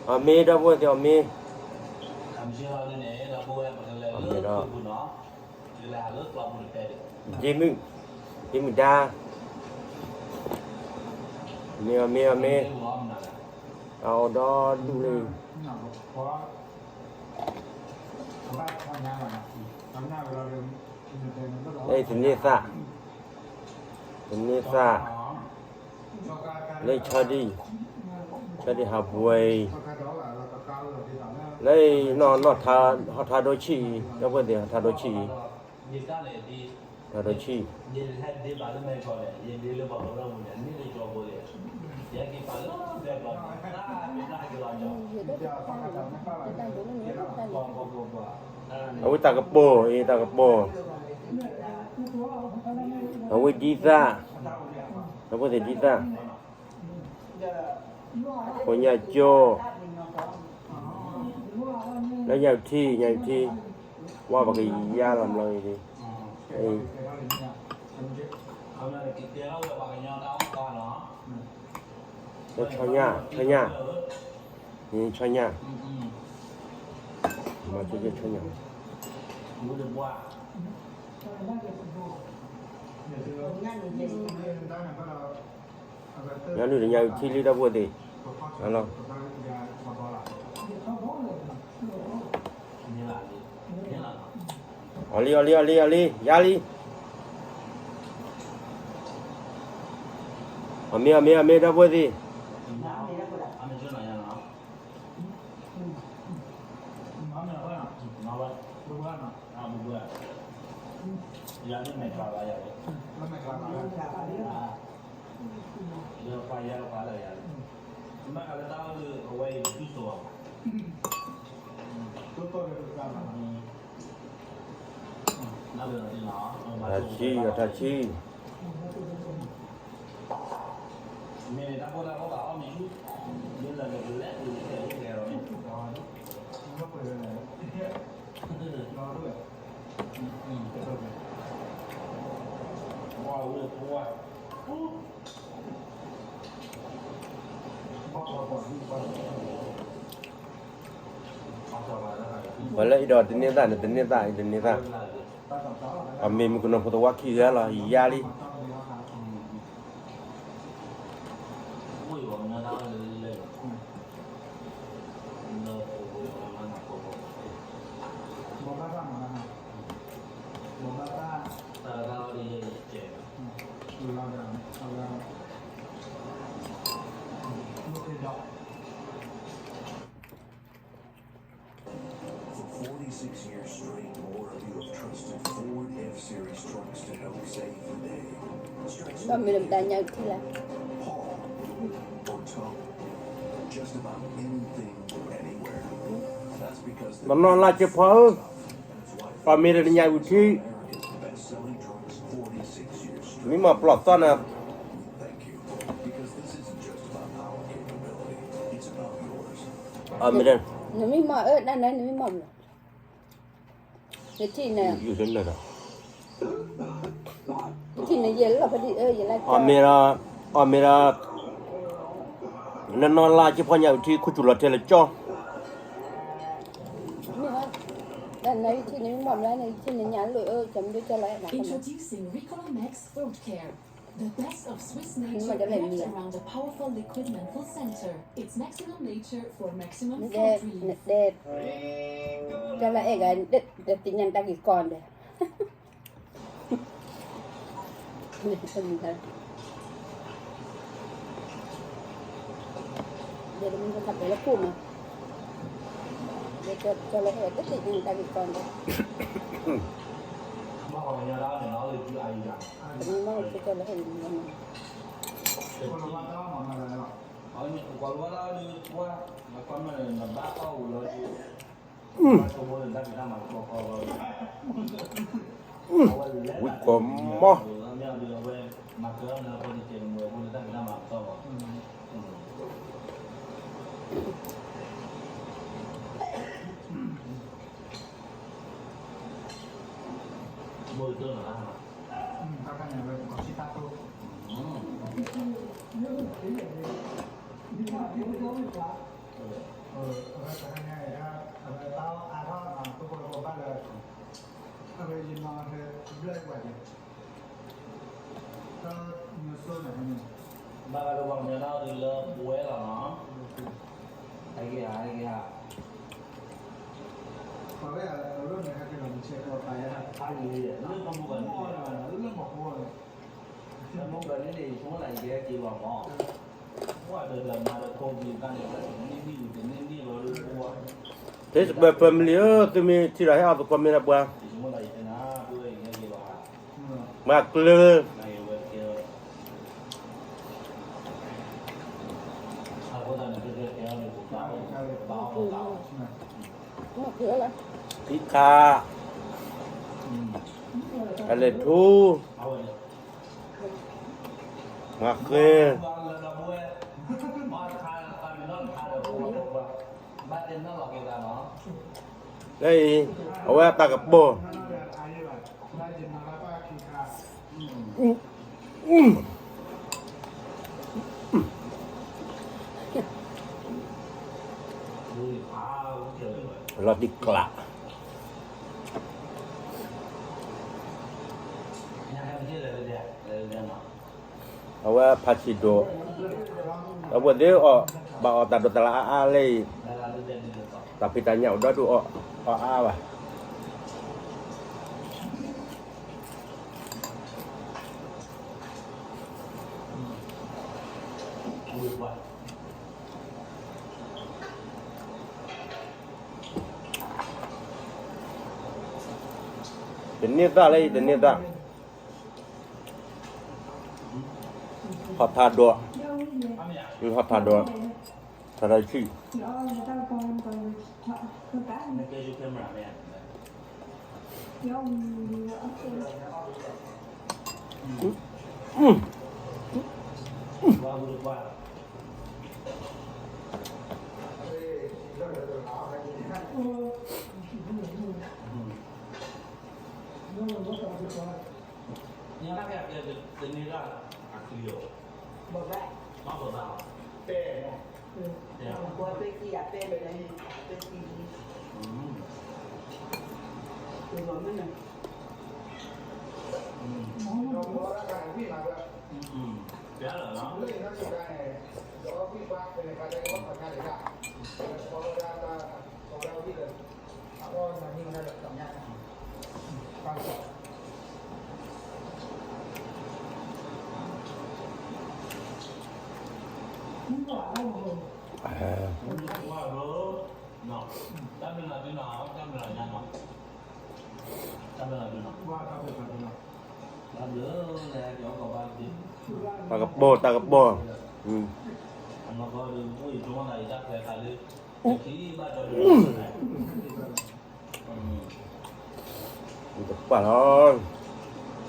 အီၣ်မ့ၤ ဒီပုၢ်ဝဲၢ်သ့ၣ် အီၣ်မ့ၤ, အီၣ်မ့ၤဒီး ယ့မုၣ်, ယ့မုၣ်ဒါ, မ့ၤ အီၣ်မ့ၤ အီၣ်မ့ၤ, အအိၣ်ဒီဒူၣ်လံ, လၢသန့ၤသၣ်, သန့ၤသၣ်, လၢဆီဒံၣ်, ဆီဒံၣ်ဟးပှဲၤအံၤ, လၢနီၢ်နီၢ်ထါ, ဟီၣ်ထါဒိဆံၣ်အံၤ, ဒီပုၢ်ဝဲၢ်သ့ၣ် ဟီၣ်ထါဒိဆံၣ်အံၤ, ဟီၣ်ထါဒိဆံၣ်, အဝဲတၢ်ကပီၤအံၤ တၢ်ကပီၤ, အဝဲဒ်သၣ်, ဒီပုၢ်ဝဲၢ်သ့ၣ် ဒ်သၣ်, ခိၣ်ညၣ်ကၠိ, လၢညၣ်အုၣ်ထံ ညၣ်အုၣ်ထံ, ဝါပကယါလီၤဘျီအံၤ, လၢဆီညၣ်, ဆီညၣ်, ဆီညၣ်, မၤကဲကဲဆီညၣ်, ညၣ်နုာ်ဒီးညၣ်အုၣ်ထံလံ ဒီပုၢ်ဝဲၢ်သ့ၣ်, လီၤ, အီၣ်လံ အီၣ်လံ အီၣ်လံ အီၣ်လံ ယါလံ, အီၣ်မ့ၤ အီၣ်မ့ၤ အီၣ်မ့ၤ ဒီပုၢ်ဝဲၢ်သ့ၣ်. Thank you. ပှၤလၢအံၤဒီးတန့ၢ်သၣ်န့ၣ် တန့ၢ်သၣ်အံၤ တန့ၢ်သၣ်, အမ့ၢ်မုၣ်ကနီၤဖိသဝီခံဂၤလီၤ ယါလံ. ဘၣ်မ့ၢ်လၢပတၢ်ညၣ်အုၣ်ထံလၢ်, တနီၢ်လၢ်က့ၤဖီဧၢ, ဘၣ်မ့ၢ်လၢတၢ်ညၣ်အုၣ်ထံ, မ့ၢ်မၤပျီၢ်သီနၤ, အမ့ၢ်, နမ့ၢ်မၤအၢ နမ့ၢ်မၤမး, နထံၣ်န့ၣ်, နထံၣ်န့ၣ်ယဲၢ်လီၤဖဲဒ်အၢယဲၢ်လၢ, အမ့ၢ်ဒီး, အမ့ၢ်ဒီး, နနီၢ်လၢ်က့ၤဖီညၣ်အုၣ်ထံ ခိၣ်စူၣ်လီၤထဲလၢကၠီ, မ့ၢ်, နထံၣ်န့ၣ်မ့ၢ်မၤမးန့ၣ် ယထံၣ်န့ၣ်ညၣ်လၢအၢ ကမ့ၢ်ဒိၣ်ကၠီလီၤ Introducing Ricola Max Throat Care. The best of Swiss nature wrapped around a powerful liquid menthol center. It's maximum nature for maximum throat relief. ကၠီလၢအဲၣ်ဂၤ တသ့ၣ်ညါတၢ်ဂ့ၢ်ကီၢ်ဒီး, ဒီးမ့ၢ်တၢ်ပဲာ်လၢခိၣ်မး, ဒီးကၠီလၢအဲၣ်ဂၤ တသ့ၣ်ညါတၢ်ဂ့ၢ်ကီၢ်ဒီး, တမ့ၢ်မ့ၢ်ကၠီလၢအဲၣ်ဂၤန့ၣ်, ဝံၣ်ကီၢ်မး, အဝဲတဟါညါအံၤ အဝဲတၢ်အါထီၣ်နီၤ သိၣ်ကီၢ်တဘၣ်လၢ အဝဲယနီၤဟဲဘျၢၣ်ပှၤယဲ တၢ်မ့ၢ်စိန့ၣ် ဘၣ်ဃးဒီးပှၤကညီတၢ်အီၣ်ဒုးလၢပဝဲလီၤနီၤ ဟဲက့ၤဧါ ဟဲက့ၤဧါ ပှၤဝဲအလီၤမုၢ်ဆဲးကီးပာ်ယဲ လၢမူကၤန့ၣ် လၢမူကၤန့ၣ် ယဆိကမိၣ်သးယကဟဲက့ၤလီၤမး Facebook family ဧၢ သုမ့ၢ်ထံၣ်ဒီးဟဲအီၣ်သကိးမ့ၢ်ဒၣ်ပှၤ မၤကျၢၤ သံခါ အလဲၤထူ မၤဃ့ လၢအံၤ အဝဲအတၢ်ကပီၤ လီၤတံၢ်ကျး အဝဲဖးဆံးဒိၣ် အဝဲသ့ၣ်အီၣ် ဘၣ်အီၣ်တၢ်ဒိးတလးအါအါလၢအံၤ တၢ်ဖံးတၢ်ညၣ်အိၣ်ဒီဒူၣ်အီၣ်အါအါဘၣ် တန့ၢ်သၣ်လၢအံၤ တန့ၢ်သၣ် ဟီၣ်ထးဒိး ဟီၣ်ထးဒိး ထးဒိးဆံး တၢ်ကပီၤ တၢ်ကပီၤ တပၢ်လီၤ တၢ်တထံၣ်လီၤ တဟါညါအံၤနီၤ ဒီပုၢ်ဝဲၢ်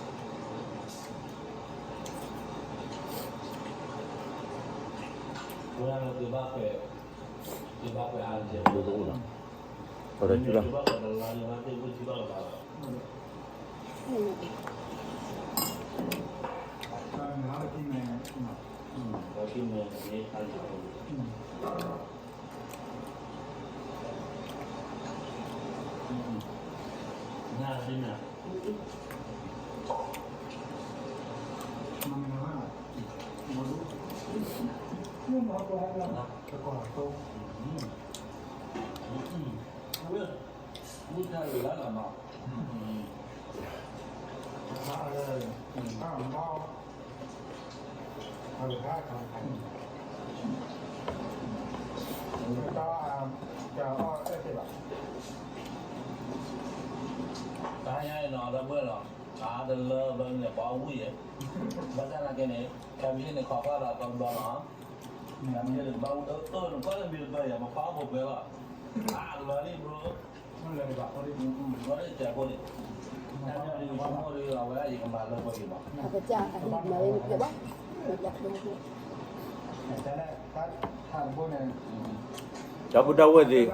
နီၤ အါတလၢဘျီန့ၣ် ပှၤဝံၣ်ယဲ ဘၣ်ဆၣ်သနာ်က့န့ၣ် ကဲမ့ၢ်န့ၣ် ခိးကွၢ်ဒီးကဘျီနီၤ ကဲမ့ၢ်န့ၣ် ဘၣ်ဝံၣ်အၢ နကွၢ်လၢမံၤတဘၢယဲ ပခွါအိၣ်ပှဲၤလီၤ အါတလၢန့ၣ် bro ဘၣ်လၢတၢ်ဖိန့ၣ် တၢ်မ့ၢ်န့ၣ် ယဆိကမိၣ်ဒီး အဝဲဒၣ်ယကမၤလၢပှဲၤအံၤဘၣ် အကစၢ်အလံာ်မၤဝဲန့ၣ်ဘၣ် ဒီပုၢ်ဒီဝဲၢ်သ့ၣ်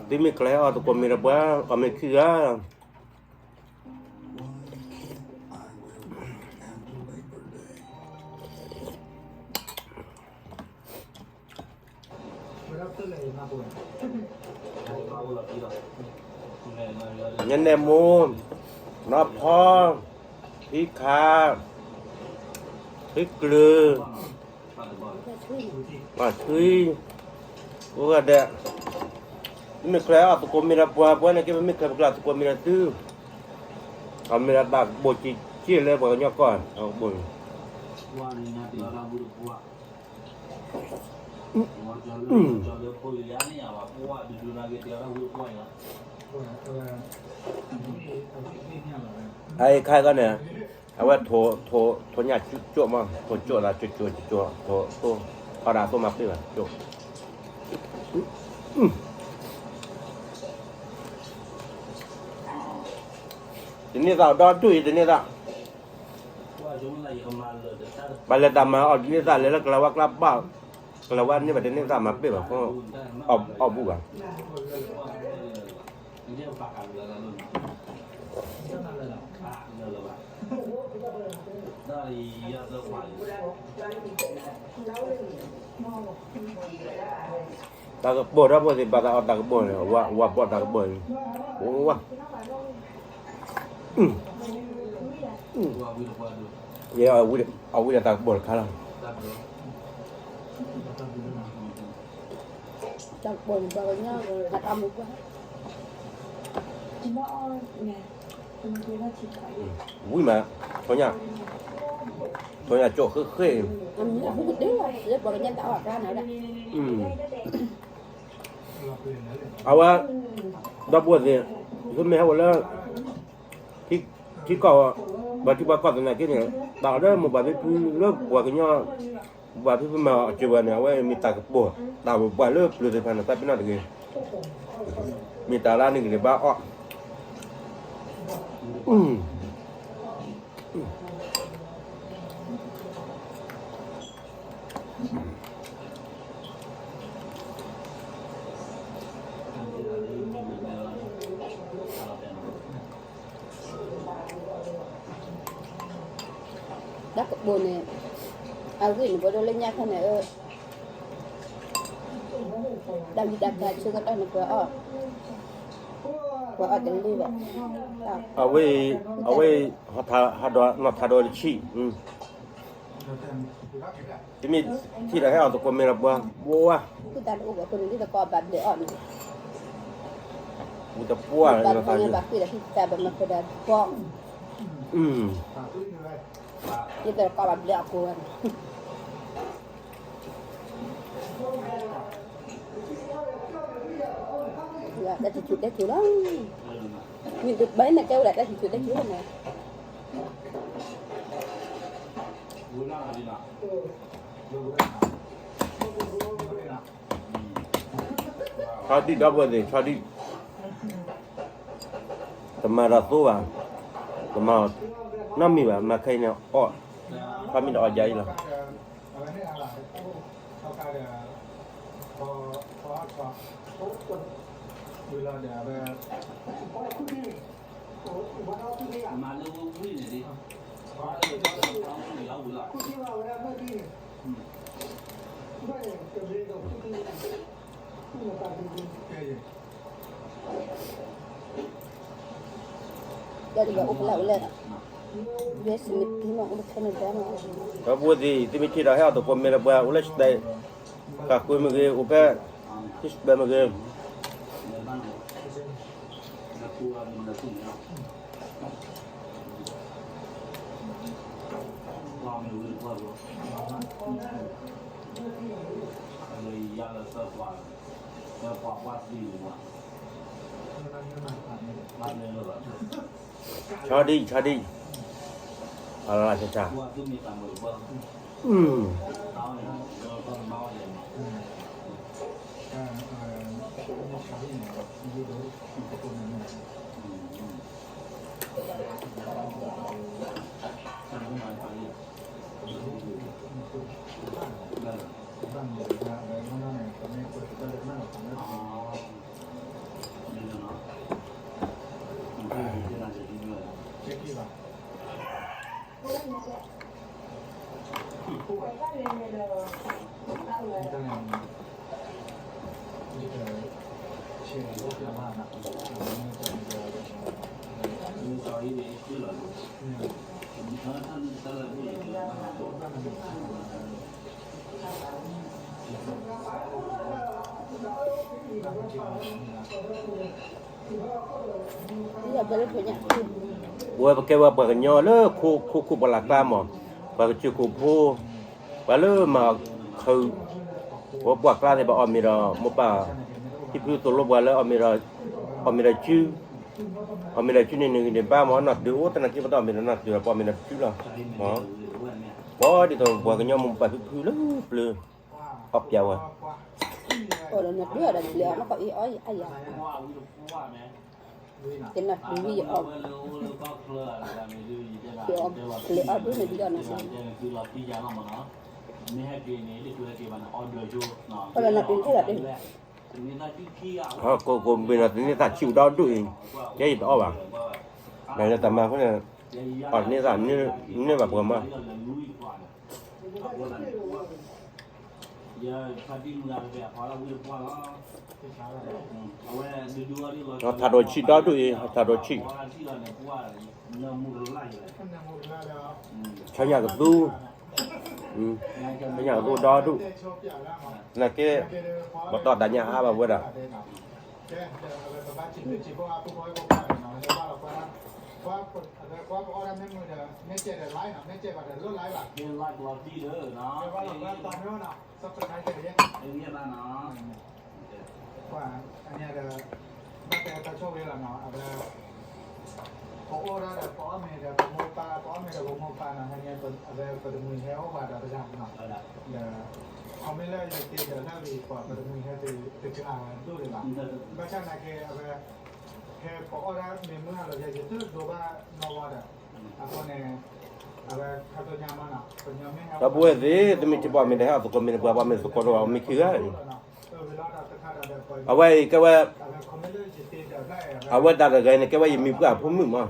သုမ့ၢ်ကလဲၤအီၣ်သကိးမ့ၢ်ဒီးပှၤ အီၣ်မ့ၢ်ခံဂၤ Why can't I wear red after Labor Day? ဝဲဒၣ် ညနဲၣ်မူ, နီၢ်ဖီ, ဟံးခါ, ဟံးကလုာ်, ထွံ, အိၣ်ဂၤဒဲး, မ့ၢ်ချၢအီၣ်သကိးမ့ၢ်ဒီးပှၤ, ပှၤန့ၣ်က့ မ့ၢ်ချၢပကျၢ်သကိးမ့ၢ်ဒီးသု, အမ့ၢ်ဒၣ်တၢ်ကပိာ်စံးက့လဲၣ် ပှၤကညီကီၢ်, တၢ်ကပိာ်န့ၣ် အအံၤခါအံၤခီန့ၣ်, အဝဲထိးညၣ်ကၠိၣ်မး, ထိးကၠိၣ်သးကၠိၣ်ကၠိၣ်ကၠိၣ်ကၠိၣ်, ထိးသိၣ်, အီၣ်ဒၣ်သိၣ်မၤပ့ၢ်ဘၣ်ကၠိၣ်, တန့ၢ်သၣ်ဒီဒူၣ်အံၤ တန့ၢ်သၣ်, ဘၣ်လဲၤတၢ်မၤအီၣ်တန့ၢ်သၣ် လဲၤလၢကလၤဝါကျါဘၣ်, ကလၤဝါန့ၢ်ဘၣ်တန့ၢ်သၣ်မၤပ့ၢ်ဘၣ်, အီၣ်ဘူၣ်ဘၣ်. တၢ်ကပိာ်ဒီးဘိသ့ၣ် ဘၣ်သးအီၣ်တၢ်ကပိာ်န့ၣ်, ဝါဘီၣ်တၢ်ကပိာ်န့ၣ်, ဝါ, ယအီၣ်ဝံၤဒီးတၢ်ကပိာ်တခါလီၤ. တၢ်ကပိာ်န့ၣ် ပှၤကညီအတၢ်မူပှၤ ဝံၤမး, ထိးညၣ်, ထိးညၣ်ကၠိၣ်ဃ့ဃ့, အမံၤအဟူကတၢၢ်လီၤ, ပှၤကညီတၢ်အီၣ်အကျါန့ၣ်ဝဲဒၣ်, အဝဲ, ဒီပုၢ်ဝဲၢ်သ့ၣ်, ယမ့ၢ်ဟဲအိၣ်လၢ ထံကီၢ်, ပှၤထံပှၤကီၢ်သနာ်က့န့ၣ်, တၢ်အီၣ်လၢမိၢ်ပၢ်ဖံဖုလၢပှၤကညီ, ပှၤဖံဖုမၤအီၣ်စၢၤပှၤန့ၣ် အဝဲမ့ၢ်တၢ်ကပိာ်, တၢ်ပှၤလၢပျၢၤသ့ၣ်တဖၣ်န့ၣ် သးပ့ၤနီၣ်တဂ့ၤ, မ့ၢ်တၢ်လၢန့ၣ်ကန့ၣ်ဘၣ်အီၣ် တၢ်ကပိာ်န့ၣ်, အဂ့ၢ်န့ၣ် ပှၤဒိလၢညါခါန့ၣ်, တၢ်ဂံၢ်တၢ်ဘါဆၢကတီၢ်န့ၣ် ပှၤအီၣ်, ပှၤအီၣ်တလၢဘၣ်, အဝဲ, အဝဲ, ဟးဒီးနီၢ်ထးဒီးတဆံး, တမ့ၢ်ထံၣ်ဒီးဟဲအီၣ်သကိးမ့ၢ်ဒီးပှၤ, ဘိဝါ, တၢ်တအိၣ်ဘၣ်အဃိန့ၣ် ဒ်သိးကီၢ်ဘၣ်ဘျဲးအီၣ်န့ၣ်, ဝံၤတပှၢ်, ဘၣ်ဃ့ၢ်ဒီးဟံၣ်တၢ်ဘၣ်မၤဃုာ်ဒီးပှၤ, ဒ်သိးကီၢ်ဘၣ်ဘျဲးအီၣ်ကိးဂၤန့ၣ် တၢ်ထူၣ်ဖျဲးထူၣ်လီၤ, မ့ၢ်ဘၣ်မ့ၢ်ကဲဝဲဒၣ်တၢ်ထူၣ်ဖျဲးထူၣ်လီၤန့ၣ်, ဆီဒံၣ်ဒီပုၢ်ဝဲၢ်သ့ၣ် ဆီဒံၣ်, တမၤဒီးသိဘၣ်, တမၤ, နီတမံၤဘၣ် မၤခဲအံၤန့ၣ်အီၣ်, ဆီဒံၣ်ဒီးအီၣ်ယၤအံၤလီၤ. ဒီပုၢ်ဝဲၢ်သ့ၣ် သုမ့ၢ်ထံၣ်ဒီးဟဲအီၣ်သကိးမ့ၢ်ဒီးပှၤ အိၣ်လၢ စတဲး, ကးဃုမ့ၢ်ဂ့ၤ, အိၣ်ဖဲ ဟံၣ်စတဲးမ့ၢ်ဂ့ၤ, ဆီဒံၣ်, ဆီဒံၣ်, အလၢ်ဆါဆါ, အု, ပဝဲပကဲဝဲပှၤကညီလၢခိခိၣ်ပှၢ်လၢ်ကျါမး, ပှၤကစၢၢ်ခိၣ်ဖိ, ပှၤလၢမၤခၢး, ပှၤပှၢ်ကျါသ့ၣ် ပှၤအီၣ်မ့ၤဒီးမိၢ်ပၢ်, ဖံဖုသိၣ်လိပှၤလၢ အီၣ်မ့ၤဒီးစု, အီၣ်မ့ၤဒီးစုန့ၣ် နဂံၢ်န့ၣ်ဘါမး နီၢ်တုၤအိၣ်သနာ်က့ ပတအီၣ်မ့ၤဒီးနီၢ်တုၤဒီး ပအီၣ်မ့ၤဒီးစုလီၤ. ပှၤဒ်သိးပှၤကညီမိၢ်ပၢ်ဖံဖုလၢပျၢၤ, အီၣ်ပျၢၤဝဲ ကိးကိးမ့ၢ်နီၤ တန့ၢ်သးဆံးဒီဒူၣ်အံၤ, ကဲယတအီၣ်ဘၣ်, နတၢ်မၤအဃိန့ၣ်, အီၣ်တန့ၢ်သးန့ၢ်ဘၣ်ပှၤမး, ထးဒီးဆံးဒီဒူၣ်အံၤ ထးဒီးဆံး, ဆၢညါကသူ, ဆၢညါကသူဒီဒူၣ်, နာ်က့, ပတီၢ်တၢ်ညၣ်အါဘၣ်ဝဲဒၣ် ပအိၣ်ဒၣ်ဒီး ပအီၣ်မ့ၤဒီးပမိၢ်ပၢ်, ပအီၣ်မ့ၤဒီးပမိၢ်ပၢ်နီၤ, ဟဲန့ၣ် အဝဲပတမှံၤဟဲအိၣ်ပှၤဒီးပတဂၤနီၤ, ဒီး ခီမ့ၢ်လၢယတ့ဒီးလၢဂ့ၤပှၤ ပတမှံၤဟဲတဂၤဒိၣ်ဒံးဘၣ်, ဘၣ်ဆၣ်နာ်က့ အဝဲ ဟဲပအီၣ်ဒၣ်မ့ၤမုၢ်ဟါလီၤ ယတဒိဘၣ်နီၢ်ဝါဒီး အဃိန့ၣ် အဝဲခါဆူညါမးနီၤ ပညီမ့ၢ်ဟဲ ဒီပုၢ်ဝဲၢ်သ့ၣ် သုမ့ၢ်ထံၣ်ပှၤမ့ၢ်တဟဲအီၣ်သကိးမ့ၢ်တပှဲၤ ပှၤမ့ၢ်သကိးတဝဲ မ့ၢ်ခံဂၤ, အဝဲအံၤကဲဝဲ, အဝဲတၢ်တဂၤန့ၣ် ကဲဝဲယမံၤပှၢ်ဖိမုၣ်မး,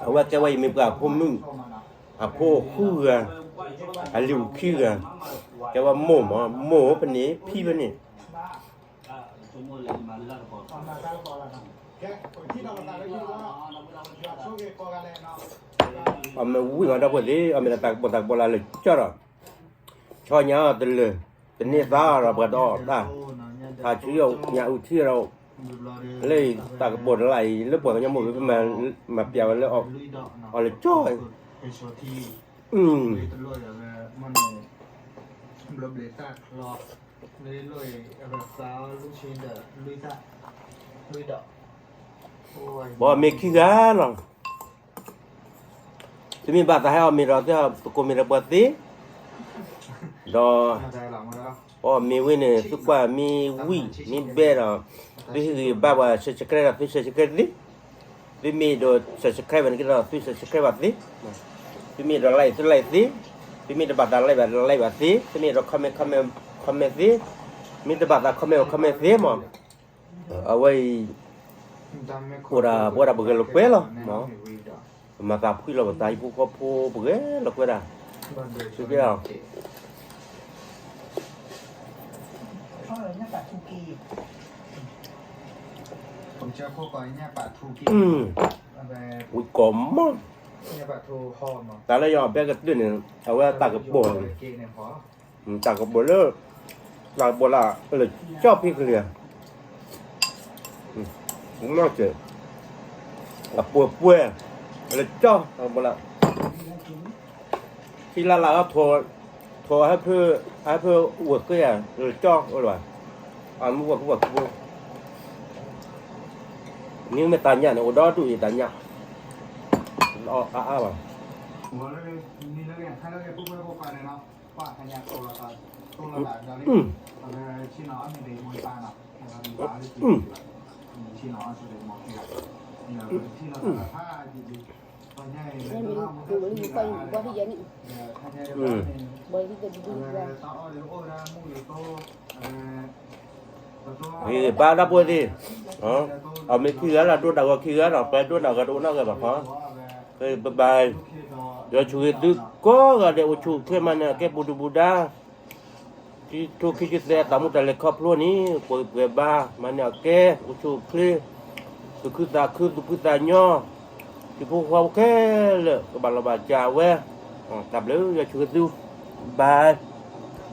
အဝဲကဲဝဲယမံၤပှၢ်ဖိမုၣ်, အဖိဃုဂၤ, အလံၤအိၣ်ခံဂၤ, ကဲဝဲမိၢ်မး, မိၢ်ဖဲန့ၣ် ဖံဖဲန့ၣ် အမ့ၢ်ဝံၣ်မးဒီပုၢ်ဝဲၢ်သ့ၣ် အမ့ၢ်တၢ်ကပိာ်သးကပိာ်လၢလၢာ်ကၠီဒီး, ဆီညါတလၢာ်တန့ၢ်သါဒီးပှၤတအီၣ်တၢ်, ထးဆူညါအုၣ်ထံဒီး, လၢတၢ်ကပိာ်တလၢ်အံၤ လၢပှၤကညီမိၢ်ပၢ်မၤပျးဝဲလၢ, အီၤလၢကၠီ, ပအီᣣ်မ့ၤခံဂၤလီၤ, သုမ့ၢ်ဘၣ်သးဟဲအီၣ်မ့ၤဒီး သုသကိးမ့ၤဒီးပှၤသ့, ဒီး, ပအီၣ်မ့ၤဝဲန့ၣ် သုကွၢ်မ့ၢ်ဝံၣ်မ့ၢ်ဘဲဒီး, သုဟ့ၣ်ဂံၢ်ဘါပှၤ subscribe ဒီးသု subscribe သ့, သုမ့ၢ်ဒိး subscribe ဘၣ်န့ၣ်က့ဒီးသု subscribe ဘၣ်သ့, သုမ့ၢ်ဒိး like သု like သ့, သုမ့ၢ်တဘၣ်သး like ဘၣ် like ဘၣ်သ့, သုမ့ၢ်ဒိး comment comment comment သ့, မ့ၢ်တဘၣ်သး comment comment သ့မး, အဝဲအံၤ, အိၣ်ဒၣ်ပဝဲဒၣ်ပဂဲၤလိာ်ကွဲလီၤ, ပမၤသးဖှံလီၤပသးဟံၣ်ဖိဃီဖိပဂဲၤလိာ်ကွဲဒၣ်, သုကဲလီၤ ဝံၤကီၢ်မး, တၢ်လၢယအီၣ်ဘဲကတၢၢ်န့ၣ် အဝဲတၢ်ကပိာ်, တၢ်ကပိာ်လၢ, တၢ်ကပိာ်လၢ, လၢကၠီဖံကလံၤ, မ့ၢ်, အပှဲၤပှဲၤ, လၢကၠီ, ထံလၢ်လၢ်အီၤ, ထိးဟဲဖၢ, ဟဲဖၢဝဲၢ်ဃ့ဧါလၢကၠီအိၣ်လၢၤဘၣ်, အမ့ၢ်ဝဲၢ်ဃ့ဝဲၢ်ဃ့ဖိ, မ့မ့ၢ်တၢ်ညၣ်န့ၣ် အိၣ်ဒီဒူၣ်အံၤတၢ်ညၣ်, အါအါဘၣ် ဘၣ်ဒၣ်ပှဲၤသ့ၣ်, အမ့ၢ်ခံဂၤလီၤ ဒိၣ်တၢ်ဂီၤခံဂၤလီၤ ပှဲၤဒိၣ်တၢ်ဂီၤတအိၣ်နီတဂၤဘၣ်ခီ, ဘၣ်ဘၣ်, ယွၤဆိၣ်ဂ့ၤသုကိးဂၤဒဲး အိၣ်ဆူၣ်အိၣ်ချ့ မၤန့ၢ်အကဲပူၤဒုၣ်ပူၤဒါ, ခံထိခံဆံသၢ အတၢ်မူတၢ်လဲၤခီဖျိန့ၣ် ပှဲၤပှဲၤဘၣ် မၤန့ၢ်အကဲ အိၣ်ဆူၣ်အိၣ်ချ့, သူၣ်ခုသးခု သူၣ်ဖှံသးညီ, ဟံၣ်ဖိဃီဖိခဲလၢာ် ကဘၣ်လီၤဘၣ်စးဝဲ, တၢ်ဘျုး ယွၤဆိၣ်ဂ့ၤသု, ဘၣ်ဘၣ်.